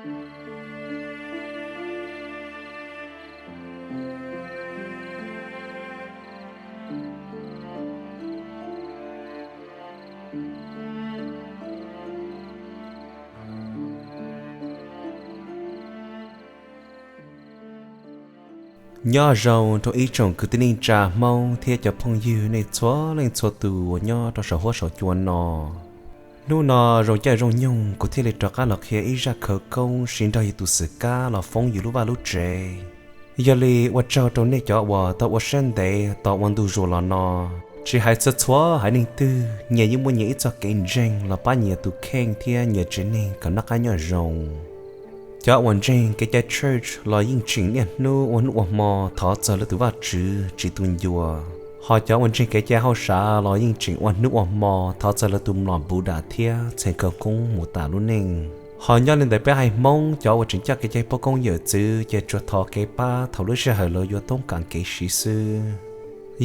Nyob zoo rau ib tsoom kwv tij neej tsa Hmoob thiab cov phooj ywg nej txhua leej txhua tus uas nyob rau saum huab saum cua no. Hnub no zoo caij zoo nyoog kuv thiaj li rov qab los qhia ib zaj khawv koob siv nrog yus tus xwm kab los foob yus lub vaj lub tsev. Yog li ua tsaug rau nej cov uas tau ua siab ntev tos ua ntu zus los no. Tsis hais txhua txhua haiv neeg twg, nyias yeej muaj nyias ib txoj kev ntseeg los pab nyias tus kheej thiab nyias tsev neeg kom noj qab nyob zoo. Cov uas ntseeg kev cai church los yeej tseem niaj hnub ua hnub ua hmo thov txog lawv tus Vajtswv tsis tu ncua. Ho cov uas ntseeg kev cai hauj sam los yeej tseem ua hnub ua hmo thov txog lawv tus mlom Buddha thiab txheem khawv koob mus tas lub neej. Ho nyob li ntawd peb haiv Hmoob cov uas tseem coj kev cai pub koob yawm txwv ces tsuas thov kev pab thaum lub sij hawm lawv yuav toob kas kev siv xwb.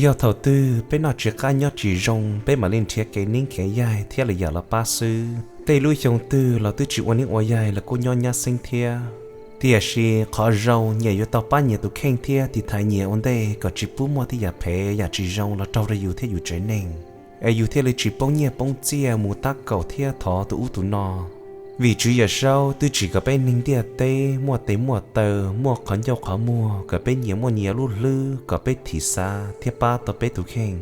Yog thaum twg peb noj tsis qab nyob tsis zoo peb mam li nrhiav kev neb khiav yaig thiab lwm yam los pab xwb. Tej lub xyoo twg los twb tsis ua neb ua yaig los kuj nyob nyab xeeb thiab. Tiam sis qhov zoo nyias yuav tau pab nyias tus kheej thiab tiv thaiv nyias ua ntej kom tsis pub muaj tej yam phem yam tsis zoo los raug rau yus thiab yus tsev neeg, es yus thiaj li tsis poob nyiaj poob txiaj mus tab kaum thiab thov tus ub tus no. Vim Tswv Yawm Saub twb tsim kom peb neeg ntiaj teb muaj tes muaj taw, muaj qhov ncauj qhov muag, kom peb nyias muaj nyias lub hlwb, kom peb thim xav thiab pab tau peb tus kheej.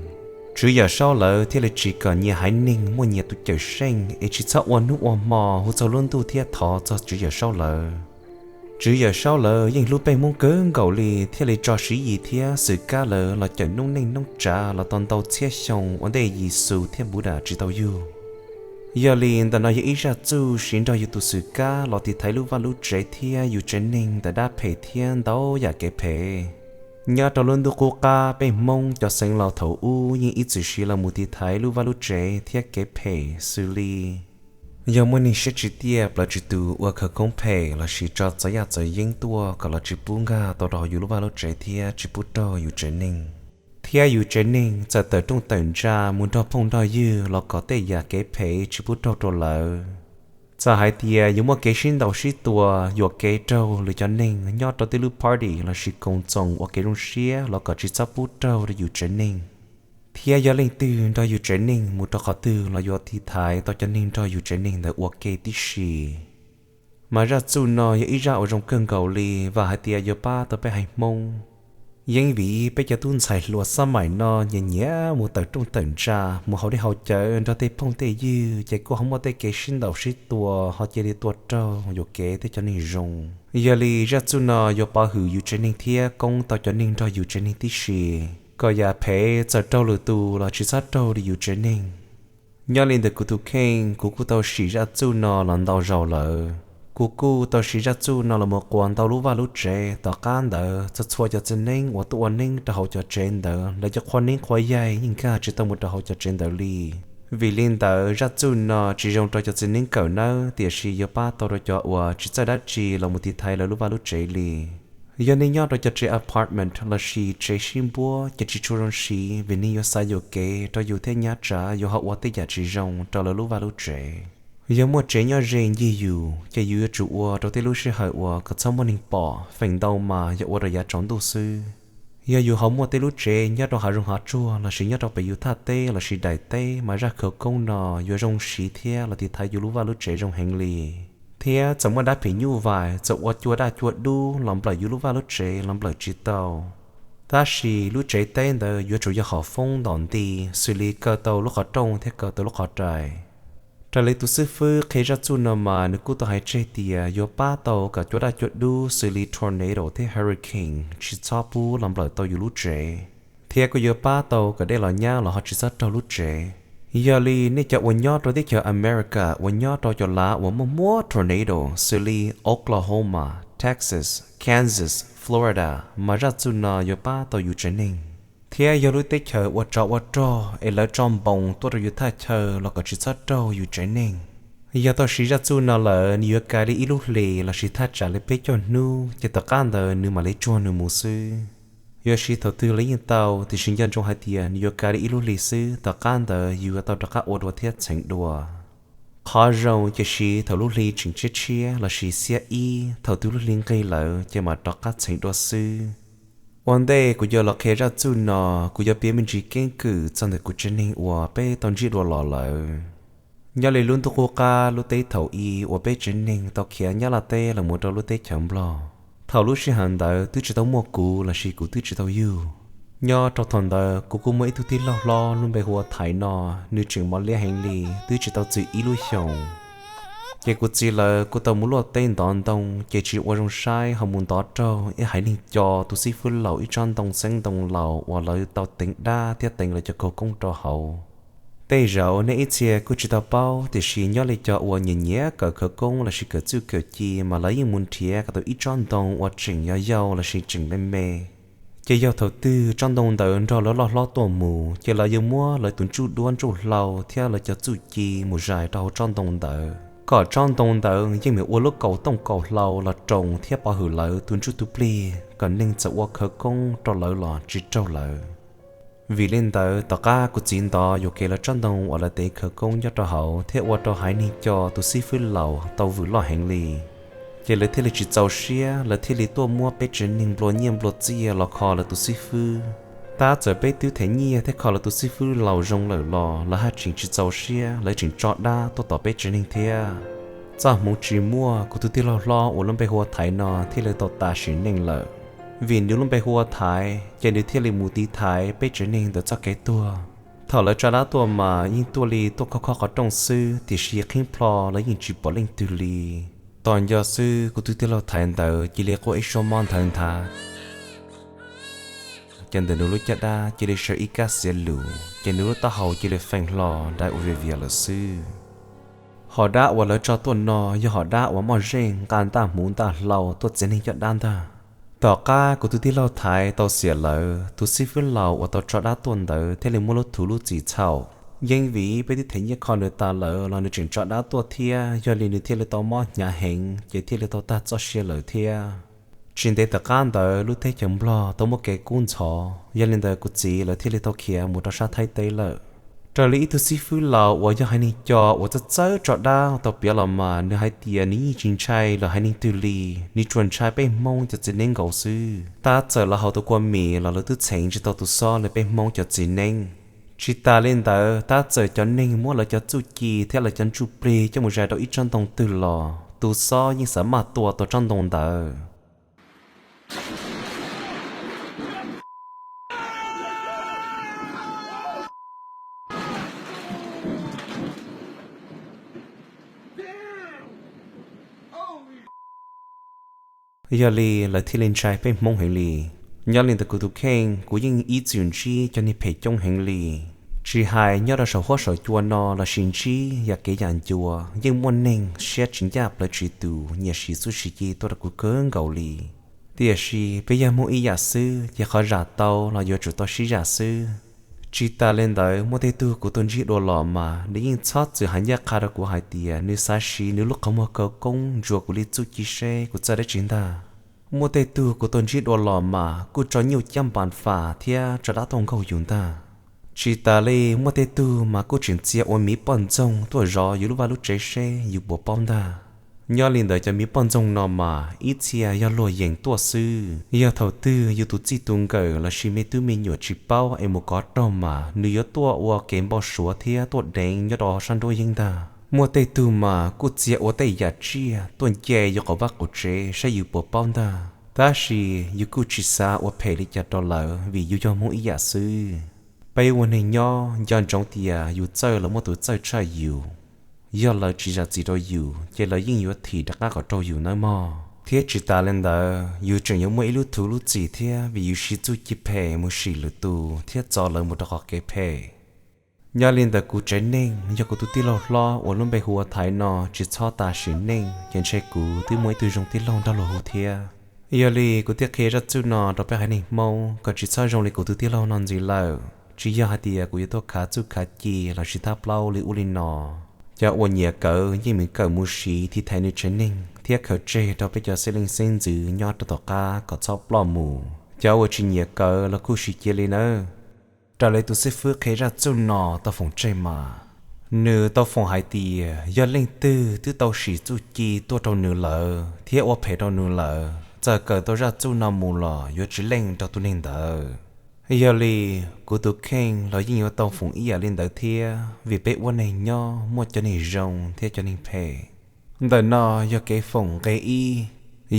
Tswv Yawm Saub lawv thiaj li tsim kom nyias haiv neeg muaj nyias tus cawm seej es tsis txhob ua hnub ua hmo hu txog lub ntuj thiab thov txog Tswv Yawm Saub lawv. Tswv Yawm Saub lawv yeej hlub peb Hmoob kawg nkaus li thiaj li tso siv yim thiab xwm kab lawv los cawm noob neej noob tsav los tau ntau txhiab xyoo ua ntej Yexus thiab Buddha tsis tau yug. Yog li ntawm no yog ib zaj txuj siv nrog yus tus xwm kab los tiv thaiv lub vaj lub tsev thiab yus tsev neeg ntawm dab phem thiab ntau yam kev phem. Nyob rau lub ntuj qub qab peb Hmoob cov xeev laus thaum ub yeej ib txwm siv los mus tiv thaiv lub vaj lub tsev thiab kev phem xws li yog muaj neeg siab tsis tiaj plawv tsis tus ua khawv koob phem lossis tso txov yaj txov yeeb tuaj kom los tsis pub nkag tau rau hauv yus lub vaj lub tsev thiab tsis pub raug yus tsev neeg. Thiab yus tsev neeg txawm tawm rooj tawm ntsa mus nrog phooj nrog ywg los kom tej yam kev phem tsis pub raug rau lawv. Txawm hais tias yuav muaj kev sib ntaus sib tua yuam kev raug lwm cov neeg nyob rau tej lub party lossis koom txoos ua kev zoo siab los kom tsis txhob pub raug rau yus tsev neeg. Thiab yog leej twg nrog yus tsev neeg mus rau qhov twg los yuav tiv thaiv tau cov neeg nrog yus tsev neeg ntawd ua ke tib si. Mas zaj txuj no yog ib zaj uas zoo kawg nkaus li, vam hais tias yuav pab tau peb haiv Hmoob. Yeej vim peb cov tub ntxhais hluas xab maim no nyiam nyiam mus tawm rooj tawm ntsa, mus haus dej haus cawv nrog tej phooj tej ywg ces kuj ho muaj tej kev sib ntaus sib tua ho cia li tua raug yuam kev tej cov neeg zoo. Yog li zaj txuj no yuav pov hwm yus tsev neeg thiab koob tau cov neeg nrog yus tsev neeg tib si, kom yam phem txawm raug lwm tus los tsis txhob raug li yus tsev neeg. Nyob li ntawm kuv tus kheej, kuv kuj tau sim zaj txuj no los ntau zaus lawm. Kuv kuj tau sim zaj txuj no los mus quas ntau lub vaj lub tsev, tom qab ntawd txhua txhua cov txiv neeb uas tuaj ua neeb rau hauv cov tsev ntawd, lawv cov qhua neeb qhua yaig yeej nkag tsis tau mus rau hauv cov tsev ntawd li. Vim li ntawd zaj txuj no tsis zoo rau cov txiv neeb kawm nawb, tiam sis yuav pab tau rau cov uas tsis txawj dab tsi los mus tiv thaiv lawv lub vaj lub tsev li. Yog nej nyob rau cov tsev apartment lossis tsev sib npuab ces tsis tshua zoo siv, vim neeg yuav xav yuam kev rau yus thiab nyab tsav yuav ho ua tej yam tsis zoo rau lawv lub vaj lub tsev. Yog muaj tsev nyob ze ncig yus ces yus yuav tsum ua rau tej lub sij hawm uas kom txhob muaj neeg pom, feem ntau mas yog ua rau yav tsaus ntuj xwb. Yog yus ho muaj tej lub tsev nyob rau hav zoov hav tsuag lossis nyob rau pem yus thaj teb lossis daim teb mas zaj khawv koob no yuav zoo siv thiab los tiv thaiv yus lub vaj lub tsev zoo heev li. Thiab txawm muaj dab phim nyuj vais txawm ua cua daj cua dub los nplawm yus lub vaj lub tsev los nplawm tsis tau, tab sis lub tsev teb ntawd yuav tsum yog hom foob ntom nti, xws li kaw tau lub qhov rooj thiab kaw tau lub qhov rais. Raws li tus xib fwb qhia zaj txuj no mas nws kuj tau hais tseg tias yuav pab tau kom cua daj cua dub xws li tornado thiab hurricane tsis txhob pub los nplawm tau yus lub tsev, thiab kuj yuav pab tau kom dej los nyab los ho tsis txhob raug lub tsev. Yog li nej cov uas nyob rau teb chaws America uas nyob rau cov lav uas muaj muab tornado xws li Oklahoma, Texas, Kansas, Florida, mas zaj txuj no yuav pab tau yus tsev neeg. Thiab yog lub teb chaws ua tsov ua rog es lawv tso npoos tuaj rau yus thaj chaw los kom tsis txhob raug yus tsev neeg. Yog tau siv zaj txuj no lawm nws yuav kav li ib lub hlis lossis thaj tsam li peb caug hnub ces tom qab ntawd nws mam li tsuag nws mus xwb. Yuav siv thaum twg los yeej tau, tiam sis nco ntsoov hais tias nws yuav kav li ib lub hlis xwb, tom qab ntawd yus yuav tau rov qab ua dua thiab txheev dua. Qhov zoo ces siv thaum lub hli tseem tshiab tshiab lossis xiab ib, thaum twg lub hli nqig lawm ces mam rov qab txheev dua xwb. Ua ntej kuv yuav los qhia zaj txuj no, kuv yuav piav me ntsis keeb kwm txog ntawm kuv tsev neeg uas peb tau ntsib dua los lawm. Nyob li lub ntuj qub qab lub teb thaum i uas peb tsev neeg tau khiav Nyab Laj teb los mus rau lub teb chaws Nplog, thaum lub sij hawm ntawd twb tsis tau muaj kuv lossis kuv twb tsis tau yug. Nyob rau thaum ntawd kuv kuj muaj ib tug tij laug hlob lub npe hu ua Thaiv no, nws tseem mos liab heev li, twb tsis tau txwm ib lub xyoos. Ces kuv txiv lawv kuj tau mus luaj teb ntov ntoo, ces tsis ua zoo saib ho mus ntov raug ib haiv neeg co tus xib fwb laus ib tsob ntoo xeeb ntoo laus uas lawv tau teev dab thiab teev lawv cov khawv koob rau hauv. Tej zaum nej ib txhia kuj tsis tau paub, tiam sis nyob li cov uas nyiam nyiam kawm khawv koob lossis kawm txuj kawm ci mas lawv yeej mus nrhiav kom tau ib tsob ntoo uas tseem yau yau lossis tseem me me. Ces yog thaum twg tsob ntoo ntawd nrog lawv loj hlob tuaj mus, ces lawv yuav muab lawv tus ntsuj duab ntsuj hlauv thiab lawv cov txuj ci mus zais rau hauv tsob ntoo ntawd, kom tsob ntoo ntawd yeej meem ua lub kaus tooj kaus hlau los roos thiab pov hwm lawv tus ntsuj tus plig, kom neeg txawm ua khawv koob rau lawv los tsis raug lawv. Vim li ntawd tom qab kuv txiv ntov yuam kev lawv tsob ntoo uas lawv teev khawv koob nyob rau hauv thiab ua rau haiv neeg co tus xib fwb laus tau vwm loj heev li, ces lawv thiaj li tsis txaus siab, lawv thiaj li tuaj muab peb tsev neeg nplua nyiaj nplua txiaj los kho lawv tus xib fwb. Tab txawm peb twb them nyiaj thiab kho lawv tus xib fwb laus zoo lawm los lawv haj tseem tsis txaus siab, lawv tseem tso dab tuaj tom peb tsev neeg thiab. Txoj hmoov tsis muaj, kuv tus tij laug hlob uas lub npe hu ua Thaiv no thiaj li tau tas sim neej lawm. Vim nws lub npe hu ua Thaiv, ces nws thiaj li mus tiv thaiv peb tsev neeg ntawd txoj kev tuag. Thaum lawv tso dab tuaj mas yeej tuaj li tuaj khob khob qhov rooj xwb, tiam sis qhib plho lawv yeej tsis pom leej twg li. Tos nco xwb kuv tus tij laug Thaiv ntawd cia li quaj ib suab mob nthawv nthav, ces ntawm nws lub caj dab cia li sawv ib kab xiav lus, ces nws lub taub hau cia li feem hlo dai ua vias vias lawm xwb. Hom dab uas lawv tso tuaj no yog hom dab uas moj zeej nqa ntaj hmuv ntaj hlau tuaj txiav neeg coj dab ntag. Tom qab kuv tus tij laug Thaiv tau xiam lawm, tus xib fwb laus uas tau tso dab tuaj ntawd thiaj li muaj lub thuv lub txim txhaum. Yeej vim peb twb them nyiaj kho nws tas lawm los nws tseem tso dab tuaj thiab, yog li nws thiaj li tau mob hnyav heev, ces thiaj li tau tag txoj sia lawm thiab. Tsis ntev tom qab ntawd lub teb chaws Nplog tau muaj kev kub ntxhov, yog li ntawd kuv txiv lawv thiaj li tau khiav mus rau sab Thaib teb lawm. Raws li ib tug xib fwb laus uas yog haiv neeg co uas txawj txawj tso dab tau piav los mas nws hais tias nws yeej tsis ntshai lawv haiv neeg twg li, nws tsuas ntshai peb Hmoob cov txiv neeb nkaus xwb. Tab txawm lawv haus tus kua mis los lawv twb txheev tsis tau tus xob li peb Hmoob cov txiv neeb. Tsis tas li ntawd, tab txawm cov neeg muab lawv cov txuj ci thiab lawv cov ntsuj plig coj mus zais rau ib tsob ntoo twg los tus xob yeej xav maj tua tau tsob ntoo ntawd. Yog li lawv thiaj li ntshai peb Hmoob heev li. Nyob li ntawm kuv tus kheej, kuv yeej ib txwm ntsib cov neeg phem coob heev li. Tsis hais nyob rau saum huab saum cua no lossis ntsib yam kev yam ncua yeej muaj neeg siab tsis ncaj plawv tsis tus nyiam siv txuj siv ci tuaj rau kuv kawg nkaus li. Tiam sis peb yog Hmoob ib yam xwb ces qhov zam tau los yuav tsum tau sib zam xwb. Tsis tas li ntawd muaj tej tug kuv tau ntsib dua los mas nws yeej txhob txwm hais ncaj qha rau kuv hais tias nws xav siv nws lub qhov muag khawv koob ntsuas kuv li txuj ci seb kuv txawj dab tsi ntag. Muaj tej tug kuv tau ntsib dua los mas kuj tso nyuj ciab npas fas thiab tso dab tuaj nkaug yus ntag. Tsis tas li muaj tej tug mas kuj tseem txia ua miv poj ntxoog tuaj zov yus lub vaj lub tsev seb yus puas paub ntag. Nyob li ntawd cov miv poj ntxoog no mas ib txhia yog luag yeem tuaj xwb, yog thaum twg yus tus txij tus nkawm lossis me tub me nyuam tsis paub es mus kov raug mas nws yuav tuaj ua kev npau suav thiab tuaj deev nyob rau sab nruab yeeb ntag. Muaj tej tug mas kuj txia ua tej yam tsiaj tuaj nce yus qhov vaj qhov tsev saib yus puas paub ntag. Tab sis yus kuj tsis xav ua phem li cas rau lawv vim yus yog Hmoob ib yam xwb. Peb ua neeg nyob nco ntsoov tias yus txawj los muaj tus txawj tshaj yus. Yog lawv tsis zam txim rau yus ces lawv yeej yuav thim rov qab kom raug yus nawb mog. Thiab tsis tas li ntawd yus tseem yuav muaj ib lub thuv lub txim thiab vim yus siv txuj ci phem mus sim lwm tus thiab txo lawv mus rau qhov kev phem. Nyob li ntawm kuv tsev neeg yog kuv tus tij laug hlob uas lub npe hu ua Thaiv no tsis txhob tas sim neej ces ntshe kuv twb muaj ib tug zoo tij laug nrog luag hu thiab. Yog li kuv thiaj qhia zaj txuj no rau peb haiv neeg Hmoob kom tsis txhob zoo li kuv tus tij laug no ntxiv lawm. Tsis yog hais tias kuv yuav tuaj khav txuj khav ci lossis thab plaub li ub li no. Cov uas nyiam kawm yeej meem kawm mus siv tiv thaiv nws tsev neeg thiab khaws tseg rau peb cov xeeb leej xeeb ntxwv nyob rau tom qab kom txhob ploj mus. Cov uas tsis nyiam kawm los kuj sim cia li nawb. Raws li tus xib fwb qhia zaj txuj no tau foom tseg mas Nws tau foom hais tias yog leej twg twb tau sim txuj ci tuaj rau nws lawm thiab ua phem rau nws lawm, txawm kawm tau zaj txuj no mus los yuav tsis leej rau tus neeg ntawd. Yog li, kuv tus kheej los yeej yuav tau foom ib yam li ntawd thiab, vim peb ua neeg nyob muaj cov neeg zoo thiab cov neeg phem. Ntawm no yog kev foom nqe ib.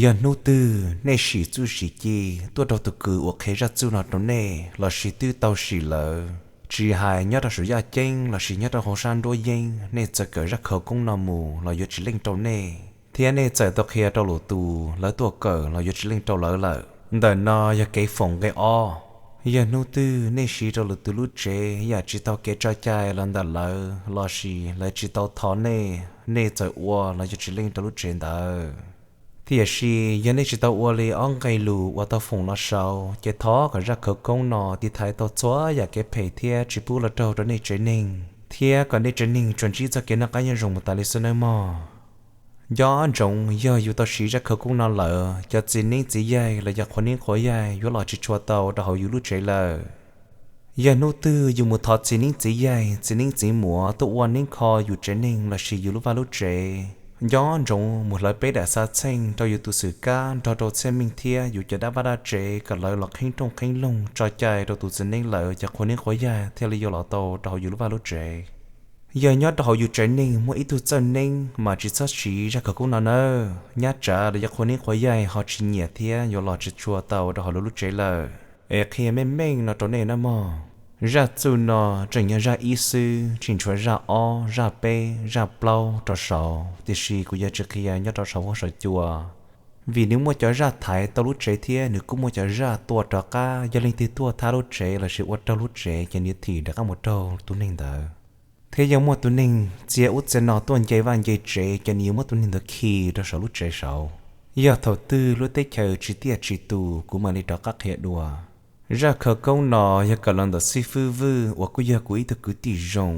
Yog hnub twg nej sim txuj sim ci tuaj rau tus kws uas qhia zaj txuj no rau nej lossis twb tau sim lawm, tsis hais nyob rau saum yaj ceeb lossis nyob rau hauv sab nruab yeeb, nej txawm kawm zaj khawv koob no mus los yuav tsis leej rau nej, thiab nej txawm tau qhia rau lwm tus lawv tuaj kawm los yuav tsis leej rau lawv lawm. Ntawm no yog kev foom nqe ob. Yog hnub twg nej siv rau lwm tus lub tsev yam tsis tau kev tso cai los ntawm lawv lossis lawv tsis tau thov nej, nej txawm ua los yuav tsis leej rau lub tsev ntawd. Tiam sis yog nej tsis tau ua li ob nqe lus uas tau foom los saud, ces thov kom zaj khawv koob no tiv thaiv tau txhua yam kev phem thiab tsis pub los raug rau nej tsev neeg, thiab kom nej tsev neeg tsuas ntsib txoj kev noj qab nyob zoo mus tas li xwb nawb mog. Nco ntsoov, yog yus tau siv zaj khawv koob no lawm, cov txiv neeb txiv yaig los yog qhua neeb qhua yaig yuav los tsis tshua tau rau hauv yus lub tsev lawm. Yog hnub twg yus mus thov txiv neeb txiv yaig, txiv neeb txiv muam tuaj ua neeb kho yus tsev neeg lossis yus lub vaj lub tsev, nco ntsoov mus hlawv peb daim xav txheej rau yus tus xwm kab nrog rau txhiaj meej thiab yus cov dab vaj dab tsev kom lawv los qheeb rooj qheeb loog tso cai rau tus txiv neeb lawm, cov qhua neeb qhua yaig thiaj li yuav los tau rau hauv yus lub vaj lub tsev. Yog nyob rau hauv yus tsev neeg muaj ib tug txawj neeb mas tsis txhob siv zaj khawv koob no nawb. Nyab tsav los yog qhua neeb qhua yaig ho tsis nyiam thiab yuav los tsis tshua tau rau hauv lub lub tsev lawm. Es qhia meej meej no rau nej nawb mog, zaj txuj no tseem yog zaj ib xwb, tsis ntshua zaj ob, zaj peb, zaj plaub rau saud, tiam sis kuv yuav tsis qhia nyob rau saum huab saum cua, vim nws muaj cov zaj thaiv tau lub tsev thiab nws kuj muaj cov zaj tua rov qab, yog leej twg tuaj thab lub tsev lossis ua raug lub tsev ces nws thim rov qab mus raug tus neeg ntawd. Thiab yog muaj tus neeg txia ub txia no tuaj nce vaj nce tsev ces nws yuav muab tus neeg ntawd khi rau saum lub tsev saud. Yog thaum twg lub teb chaws tsis tiaj tsis tus kuv mam li rov qab qhia dua. Zaj khawv koob no yog kawm los ntawm xib fwb Vwj uas kuj yog kuv ib tug kwv tij zoo.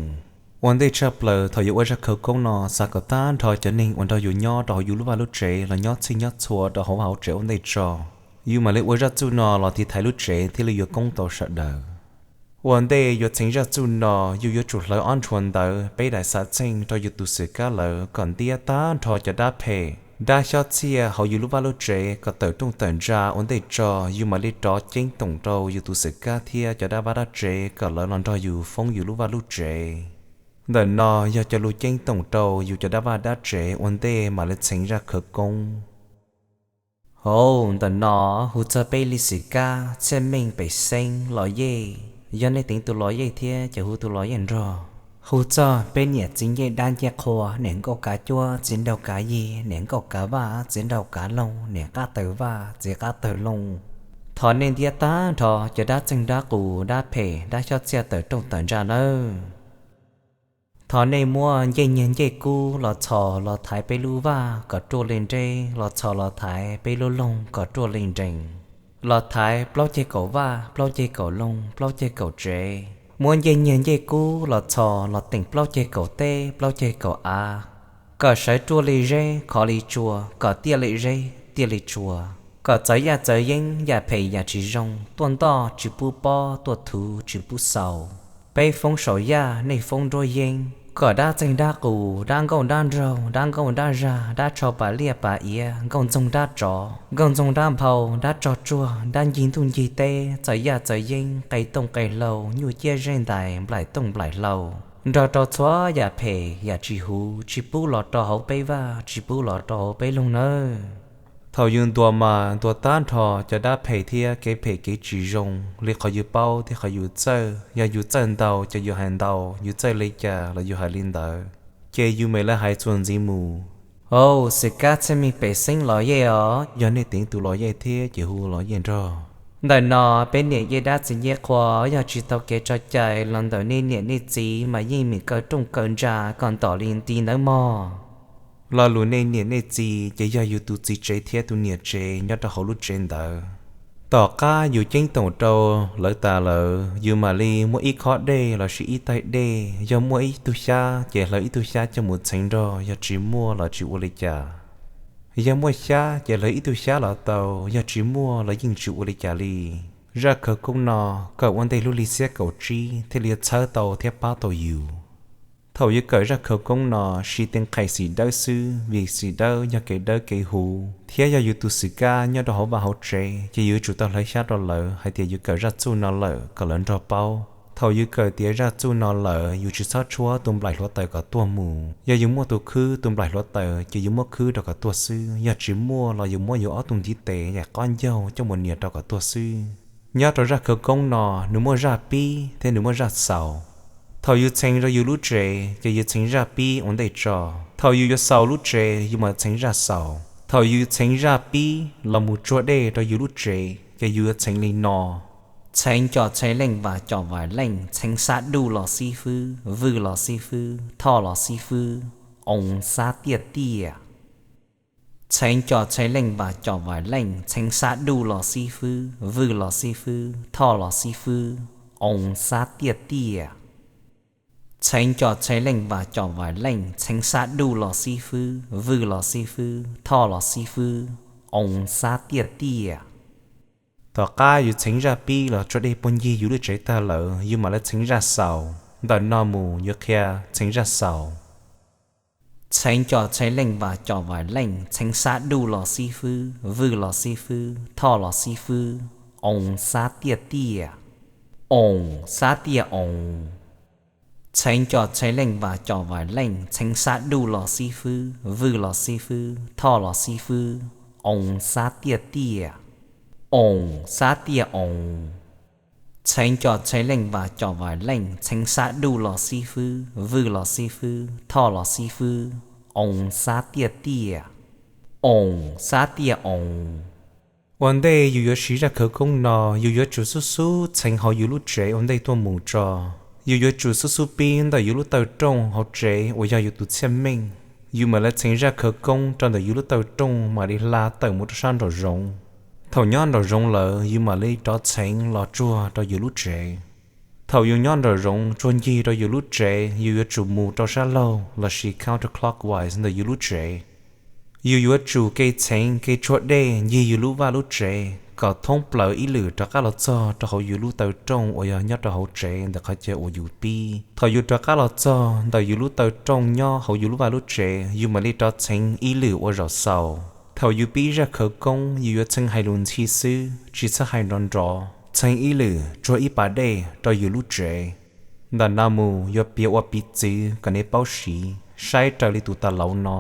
Ua ntej tshaj plaws thaum yuav ua zaj khawv koob no xav kom tag nrho cov neeg uas nrog yus nyob rau hauv yus lub vaj lub tsev los nyob txhij nyob txhua rau hauv vaj hauv tsev ua ntej tso, yus mam li ua zaj txuj no los tiv thaiv lub tsev thiaj li yuav koob tau sawv daws. Ua ntej yuav txheev zaj txuj no, yus yuav tsum hlawv ob ntshuav ntawv peb daim xav txheej rau yus tus xwm kab lawm kom ntiab tag nrho cov dab phem, dab xyob txhiaj hauv yus lub vaj lub tsev kom tawm rooj tawm ntsa ua ntej tso, yus mam li rov ceeb toom rau yus tus xwm kab thiab cov dab vaj dab tsev kom lawv los nrog yus foob yus lub vaj lub tsev. Ntawm no yog cov lus ceeb toom rau yus cov dab vaj dab tsev ua ntej mam li txheev zaj khawv koob. Hauv ntawm no hu txog peb li xwm kab, txhiaj meej, pem xeeb, los yej. Yog nej teev tus los yej thiab ces hu tus los yej nrog. Hu txog peb niam txiv ncej dab ncej qhua, niam nkauj kav cuab, txiv nraug kav yig, niam nkauj kav vaj, txiv nraug kav loog, niam qab tawg vaj, txiv qab tawg loog. Thov nej ntiab tag nrho cov dab txeeg dab qus, dab phem, dab xyob txhiaj tawm rooj tawm ntsa nawb. Thov nej muab ncej nyiag ncej kub los txhos los thaiv peb lub vaj kom ruaj li nreb, los txhos los thaiv peb lub loog kom ruaj li nrees, los thaiv plaub ceg kaum vaj, plaub ceg kaum loog, plaub ceg kaum tsev. Muab ncej nyiag ncej kub los txhos los teem plaub ceg kaum teb, plaub ceg kaum av, kom sawv ruaj li zeb, khov li tsua, kom tiaj li zeb, tiaj li tsua, kom txawv yaj txawv yeeb, yam phem yam tsis zoo tuaj ntoj tsis pub pob, tuaj thuv tsis pub xaus. Peb foob saum yaj, nej foob nruab yeeb, kom dab txeeg dab qus, dab nkauj dab nraug, dab nkauj dab zag, dab tsho pas liaj pas iav, nkauj ntxoog dab tsov, nkauj ntxoog dab nphau, dab tsog tsuag, dab ncig ntuj ncig teb, txawv yaj txawv yeeb, qe tooj qe hlau, nyuj ciab zeb ntais, nplaim tooj nplaim hlau, nrog rau txhua yam phem yam tsis huv tsis pub los rau hauv peb vaj, tsis pub los rau hauv peb loog nawb. Thaum yus ntuas mas ntuas tag nrho cov dab phem thiab kev phem kev tsis zoo li qhov yus paub thiab qhov yus txawj. Yog yus txawj ntau ces yus hais ntau, yus txawj li cas los yus hais li ntawd, ces yus mam li hais txuas ntxiv mus. Hauv xwm kab txhiaj meej pem xeeb los yej os, yog nej teev tus los yej thiab ces hu los yej nrog. Ntawm no peb niam yej dab txiv ncej qhua yog tsis tau kev tso cai los ntawm nej niam nej txiv mas yeej meem kaw rooj kaw ntsa kom ntom li nti ntawd mog. Lo lus nej niam nej txiv ces yog yus tus txiv tsev thiab tus niam tsev nyob rau hauv lub tsev ntawd. Tom qab yus ceeb toom rau lawv tas lawm, yus mam li muaj ib khob dej lossis ib taig dej, yog muaj ib tug xyab ces hlawv ib tug xyab coj mus txheev nrog, yog tsis muaj los tsis ua li cas. Yog muaj xyab ces hlawv ib tug xyab los tau, yog tsis muaj los yeej tsis ua li cas li. Zaj khawv koob no kawm ua ntej lub hli xiab kaum tsib thiaj li txhawb tau thiab pab tau yus. Thaum yus kawm zaj khawv koob no, siv tes nqhis xim dawb xwb, vim xim dawb yog kev dawb kev huv, thiab yog yus tus xwm kab nyob rau hauv vaj hauv tsev, ces yus yuav tsum tau hlawv xyab rau lawv hais tias yus kawm zaj txuj no lawm kom lawv nrog paub. Thaum yus kawm tiav zaj txuj no lawm, yus tsis txhob tshuab tus nplaim hluav taws kom tuag mus. Yog yus muaj tus khwb tus nplaim hluav taws, ces yus muab khwb rau kom tuag xwb, yog tsis muaj los yus muab yus ob tug ntiv tes yaim qab ncaug coj mus nias rau kom tuag xwb. Nyob rau zaj khawv koob no, nws muaj zaj pib thiab nws muaj zaj xaus. Thaum yus txheev rau yus lub tsev, ces yus txheev zaj pib ua ntej tso. Thaum yus yuav xaus lub tsev, yus mam txheev zaj xaus. Thaum yus txheev zaj pib los mus tsuag dej rau yus lub tsev, ces yus yuav txheev li no: Txheev cov txheev leej vas cov vais leej, txheev xab duj los xib fwb, vwj los xib fwb, thoj los xib fwb, oo xab tiaj tiaj. Txheev cov txheev leej vas cov vais leej, txheev xab duj los xib fwb, vwj los xib fwb, thoj los xib fwb, oo xab tiaj tiaj. Txheev cov txheev leej vas cov vais leej, txheev xab duj los xib fwb, vwj los xib fwb, thoj los xib fwb, oo xab tiaj tiaj. Tom qab yus txheev zaj pib los tsuag dej puag ncig yus lub tsev tag lawm, yus mam li txheev zaj xaus. Ntawm no mus yuav qhia txheev zaj xaus. Txheev cov txheev leej vas cov vais leej, txheev xab duj los xib fwb, vwj los xib fwb, thoj los xib fwb, oo xab tiaj tiaj. Oo xab tiaj oo. Txheev cov txheev leej vas cov vais leej, txheev xab duj los xib fwb, vwj los xib fwb, thoj los xib fwb, oo xab tiaj tiaj. Oo xab tiaj oo. Txheev cov txheev leej vas cov vais leej, txheev xab duj los xib fwb, vwj los xib fwb, thoj los xib fwb, oo xab tiaj tiaj. Oo xab tiaj oo. Ua ntej yus yuav siv zaj khawv koob no, yus yuav tsum xub xub txheev hauv yus lub tsev ua ntej tuaj mus tso. Yus yuav tsum xub xub pib ntawm yus lub taw rooj hauv tsev uas yog yus tus txhiaj meej. Yus mam li txheev zaj khawv koob rau ntawm yus lub taw rooj mam li hla tawm mus rau sab nraum zoov. Thaum nyob nraum zoov lawm, yus mam li rov txheev los tsuag rau yus lub tsev. Thaum yus nyob nraum zoov tsuag ncig rau yus lub tsev, yus yuav tsum mus rau sab laug lossis counterclockwise ntawm yus lub tsev. Yus yuav tsum ke txheev ke tsuag dej ncig yus lub vaj lub tsev kom thoob plaws ib lwm rov qab los txog rau hauv yus lub taw rooj uas yog nyob rau hauv tsev ntawm qhov chaw uas yus pib. Thaum yus rov qab los txog ntawm yus lub taw rooj nyob hauv yus lub vaj lub tsev, yus mam li rov txheev ib lwm ua zaum xaus. Thaum yus pib zaj khawv koob, yus yuav txheev hais lus ntxhi xwb, tsis txhob hais nrov nrov, txheev ib lwm tsuag ib pas dej rau yus lub tsev. Ntawm no mus yuav piav ua piv txwv kom nej paub siv, saib raws li tus tas lauv no.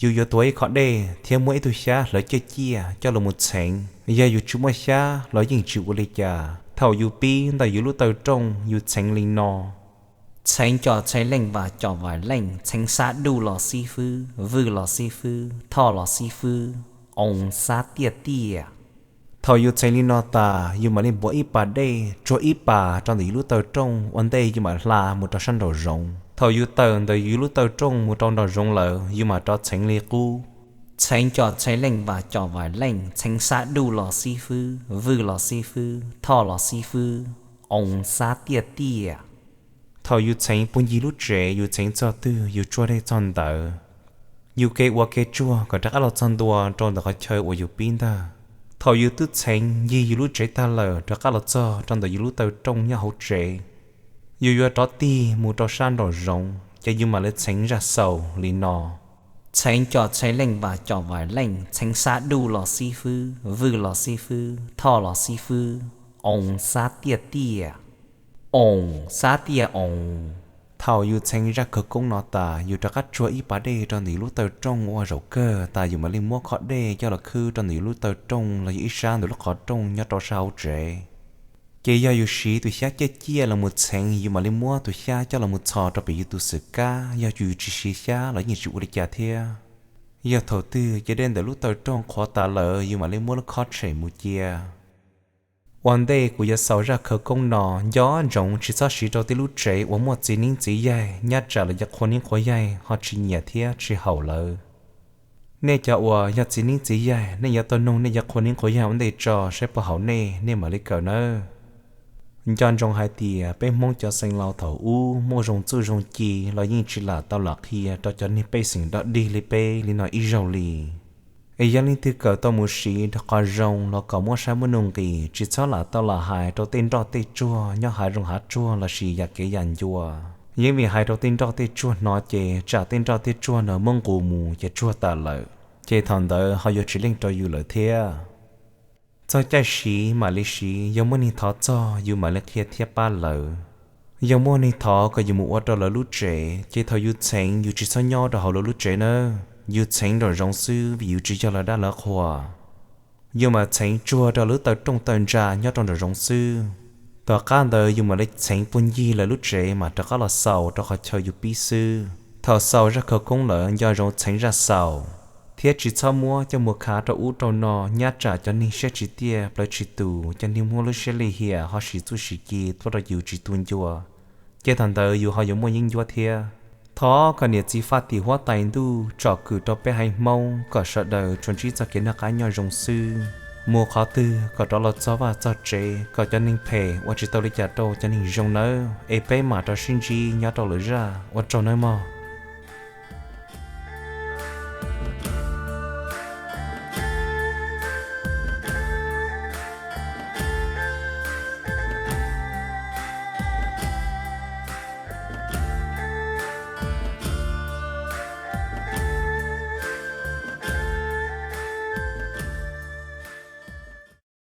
Yus yuav tuav ib khob dej thiab muab ib tug xyab hlawv ciaj ciaj coj los mus txheev. Yog yus tsis muaj xyab los yeej tsis ua li cas. Thaum yus pib ntawm yus lub taw rooj, yus txheev li no: Txheev cov txheev leej vas cov vais leej, txheev xab duj los xib fwb, vwj los xib fwb, thoj los xib fwb, oo xab tiaj tiaj. Thaum yus txheev li no tas, yus mam li npuav ib pas dej tsuag ib pas rau ntawm yus lub taw rooj ua ntej yus mam hla mus rau sab nraum zoov. Thaum yus tawm ntawm yus lub taw rooj mus rau nraum zoov lawm, yus mam rov txheev li qub. Txheev cov txheev leej vas cov vais leej, txheev xab duj los xib fwb, vwj los xib fwb, thoj los xib fwb, oo xab tiaj tiaj. Thaum yus txheev puag ncig lub tsev, yus txheev txog twg yus tsuag dej txog ntawd. Yus ke ua ke tsuag kom rov qab los txog ntua rau ntawm qhov chaw uas yus pib ntag. Thaum yus twb txheev ncig yus lub tsev tag lawm rov qab los txog rau ntawm yus lub taw rooj nyob hauv tsev, yus yuav rov tig mus rau sab nraum zoov ces yus mam li txheev zaj xaus li no: Txheev cov txheev leej vas cov vais leej, txheev xab duj los xib fwb, vwj los xib fwb, thoj los xib fwb, oo xab tiaj tiaj. Oo xab tiaj oo. Thaum yus txheev zaj khawv koob no tas, yus rov qab tsuag ib pas dej rau ntawm yus lub taw rooj ua zaum kawg tas, yus mam li muab khob dej coj los khwb rau ntawm yus lub taw rooj los yog ib sab ntawm lub qhov rooj nyob rau sab hauv tsev. Ces yog yus siv tus xyab ciaj ciaj los mus txheev, yus mam li muab tus xyab coj los mus txhos rau pem yus tus xwm kab. Yog yus tsis siv xyab los yeej tsis ua li cas thiab. Yog thaum twg ces dej ntawm lub taw rooj qhuav tas lawm, yus mam li muab lub khob tshem mus cia. Ua ntej kuv yuav xaus zaj khawv koob no, nco ntsoov tsis txhob siv rau tej lub tsev uas muaj txiv neeb txiv yaig, nyob tsam lawv cov qhua neeb qhua yaig ho tsis nyiam thiab tsis haum lawv. Nej cov uas yog txiv neeb txiv yaig, nej yuav tau nug nej cov qhua neeb qhua yaig ua ntej tso saib puas haum nej, nej mam li kawm nawb. Nco ntsoov hais tias peb Hmoob cov xeem laus thaum ub muaj zoo txuj zoo ci los yeej tsis lam tau lam qhia rau cov neeg pej xeem dog dig li peb li no ib zaug li. Es yog leej twg kawm tau mus siv rau qhov zoo los kom muab saib muab nuj nqis, tsis txhob lam tau lam hais rau tej nroj tej tsuag nyob hav zoov hav tsuag lossis yam kev yam ncua. Yeej vim hais rau tej nroj tej tsuag hnov ces tsam tej nroj tej tsuag no muab nqus mus ces tsuag tas lawm, ces thaum ntawd ho yuav tsis leej rau yus lawm thiab. Txog caij siv mam li siv, yog muaj neeg thov txog yus mam li qhia thiab pab lawv. Yog muaj neeg thov kom yus mus ua rau lawv lub tsev ces thaum yus txheev yus tsis txhob nyob rau hauv lawv lub tsev nawb, yus txheev nraum zoov xwb vim yus tsis yog lawv dab lawv qhua. Yus mam txheev tsuag rau lub taw rooj taw ntsa nyob rau nraum zoov xwb. Tom qab ntawd yus mam li txheev puag ncig lawv lub tsev mam rov qab los xaus rau qhov chaw yus pib xwb. Thaum xaus zaj khawv koob lawm nco ntsoov txheev zaj xaus, thiab tsis txhob muab coj mus khav rau ub rau no, nyab tsam cov neeg siab tsis tiaj plawv tsis tus, cov neeg muaj lub siab lim hiam ho siv txuj siv ci tuaj rau yus tsis tu ncua, ces thaum ntawd yus ho yuav muaj yeeb ncuab thiab. Thov kom niam txiv faj tim huab tais ntuj tsom kwm rau peb haiv Hmoob kom sawv daws tsuas ntsib txoj kev noj qab nyob zoo xwb. Mus qhov twg kom rov los txog vaj txog tsev, kom cov neeg phem ua tsis tau li cas rau cov neeg zoo nawb. Es peb mam rov sib ntsib nyob rau lwm zaj, ua tsaug nawb mog.